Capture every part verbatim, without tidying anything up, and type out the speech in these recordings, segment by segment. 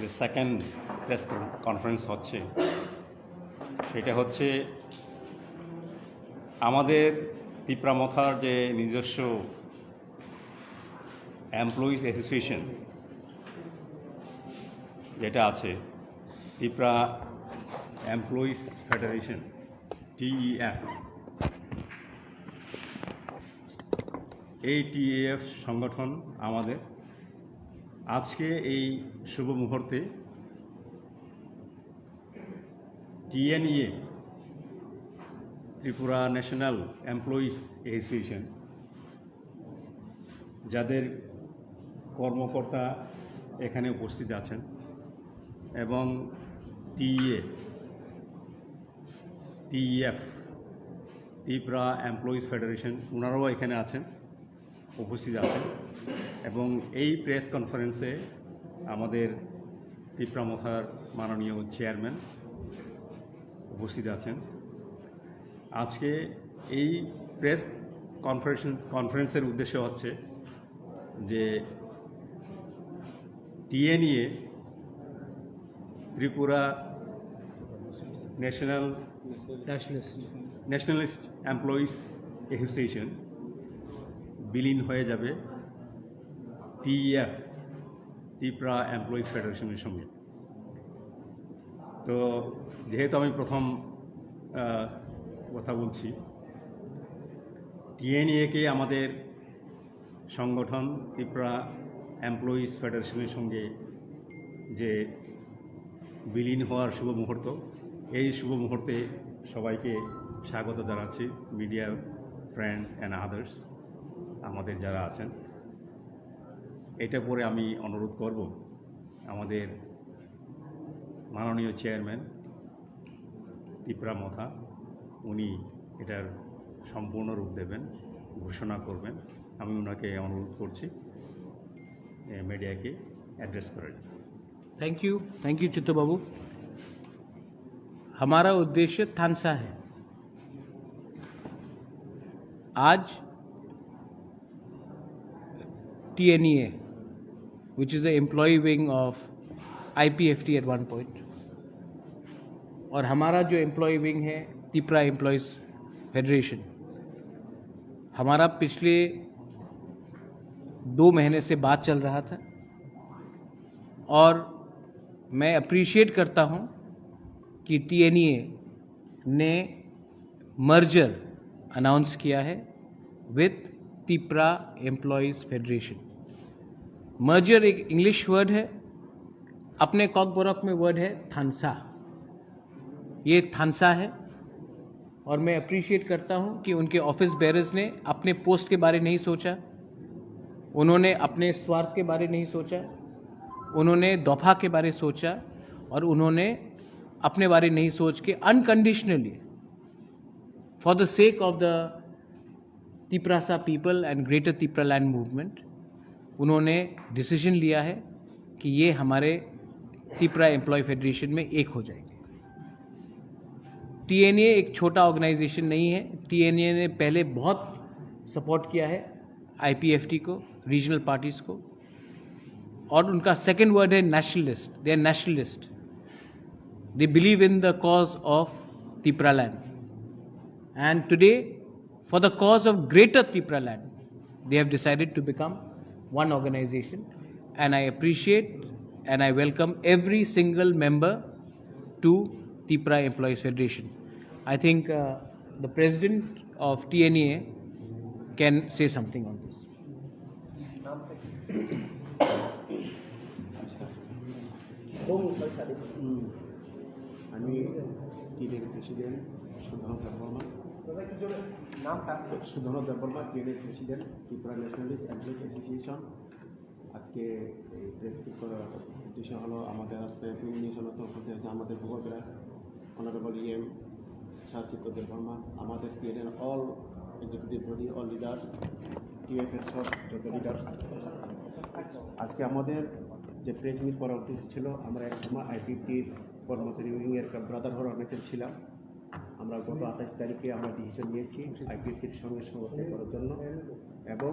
যে second press conference হচ্ছে, সেটা হচ্ছে আমাদের তিপ্রা মথার যে নিজস্ব এমপ্লয়িজ অ্যাসোসিয়েশন যেটা আছে, ত্রিপুরা এমপ্লয়িজ ফেডারেশন, টিইএফ। এই টিইএফ সংগঠন আমাদের আজকে এই শুভ মুহূর্তে টিএনইএ, ত্রিপুরা ন্যাশনাল এমপ্লয়িজ অ্যাসোসিয়েশন, যাদের কর্মকর্তা এখানে উপস্থিত আছেন, এবং টিইএ, টিইএফ, ত্রিপুরা এমপ্লয়িজ ফেডারেশন, ওনারাও এখানে আছেন, উপস্থিত আছেন। এবং এই প্রেস কনফারেন্সে আমাদের তিপ্রা মথার মাননীয় চেয়ারম্যান উপস্থিত আছেন। আজকে এই প্রেস কনফারেন্স কনফারেন্সের উদ্দেশ্য হচ্ছে যে টিএনইএ, Tripura national nationalist. Nationalist employees association বিলীন হয়ে যাবে টিইএফ, ত্রিপুরা এমপ্লয়িজ ফেডারেশনের সঙ্গে। তো যেহেতু আমি প্রথম আহ, কথা বলছি, টিএনইএকে আমাদের সংগঠন ত্রিপুরা এমপ্লয়িজ ফেডারেশনের সঙ্গে যে বিলীন হওয়ার শুভ মুহূর্ত, এই শুভ মুহূর্তে সবাইকে স্বাগত জানাচ্ছি, মিডিয়া ফ্রেন্ড অ্যান্ড আদার্স, আমাদের যারা আছেন। এটা পরে আমি অনুরোধ করব আমাদের মাননীয় চেয়ারম্যান তিপ্রা মথা, উনি এটার সম্পূর্ণ রূপ দেবেন, ঘোষণা করবেন। আমি ওনাকে অনুরোধ করছি মিডিয়াকে অ্যাড্রেস করার জন্য। Thank you. Thank you Chittu Babu. हमारा उद्देश्य थानसा है। आज TNEA, which is the employee wing of IPFT at one point, और हमारा जो एम्प्लॉय विंग है तिप्रा एम्प्लॉयज़ फेडरेशन, हमारा पिछले दो महीने से बात चल रहा था और मैं अप्रिशिएट करता हूँ कि टीएनईए ने मर्जर अनाउंस किया है विथ तिप्रा एम्प्लॉयज़ फेडरेशन। मर्जर एक इंग्लिश वर्ड है, अपने कॉकबोरक में वर्ड है थानसा। ये थानसा है और मैं अप्रिशिएट करता हूँ कि उनके ऑफिस बेरर्स ने अपने पोस्ट के बारे नहीं सोचा, उन्होंने अपने स्वार्थ के बारे नहीं सोचा, उन्होंने दफा के बारे सोचा और उन्होंने अपने बारे नहीं सोच के unconditionally, for the sake of the Tiprasa people and Greater Tipraland movement, उन्होंने डिसीजन लिया है कि ये हमारे तिप्रा एम्प्लॉय फेडरेशन में एक हो जाएंगे। टीएनईए एक छोटा ऑर्गेनाइजेशन नहीं है। टीएनईए ने पहले बहुत सपोर्ट किया है आईपीएफटी को, रीजनल पार्टीज को, और उनका सेकंड वर्ड है nationalist. They are nationalist, they believe in the cause of Tipraland, and today, for the cause of Greater Tipraland, they have decided to become one organization, and I appreciate and I welcome every single member to Tipra Employees Federation. I think uh, the president of T N E A can say something on this. আমি TNA president Sudhan Debbarma. Sudhan Debbarma, TNA president, Tripura nationalist employees association. আজকে এই press meet করার উদ্দেশ্য হলো আমাদের আজকে বিভিন্ন সমস্ত উপস্থিত আছে আমাদের যুবকেরা, অনারেবল ইএম শাহচিত্ত দেববর্মা, আমাদের টিএনএর all executive body, all leaders, টিএফএর সব যত লিডার্স। আজকে আমাদের যে প্রেস মিট করার উদ্দেশ্য ছিল, আমরা এক সময় আইপিএফটির কর্মচারী উইংয়ের একটা ব্রাদারহুড অর্গানাইজেশন ছিলাম। আমরা গত আঠাশ তারিখে আমরা ডিসিশন নিয়েছি আইপিএফটির সঙ্গে সংগঠন করার জন্য, এবং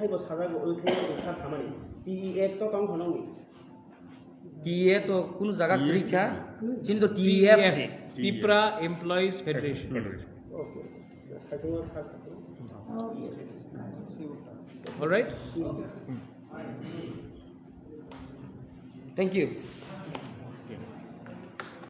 thaibo sajago, obo thaibo sa samani. T E F to tong khono ni. T E F to kunu jaga kwrwi kha, chini to T E F se. Tipra Employees Federation. Federation. Okay. Saitungma sa. All right? Thank you.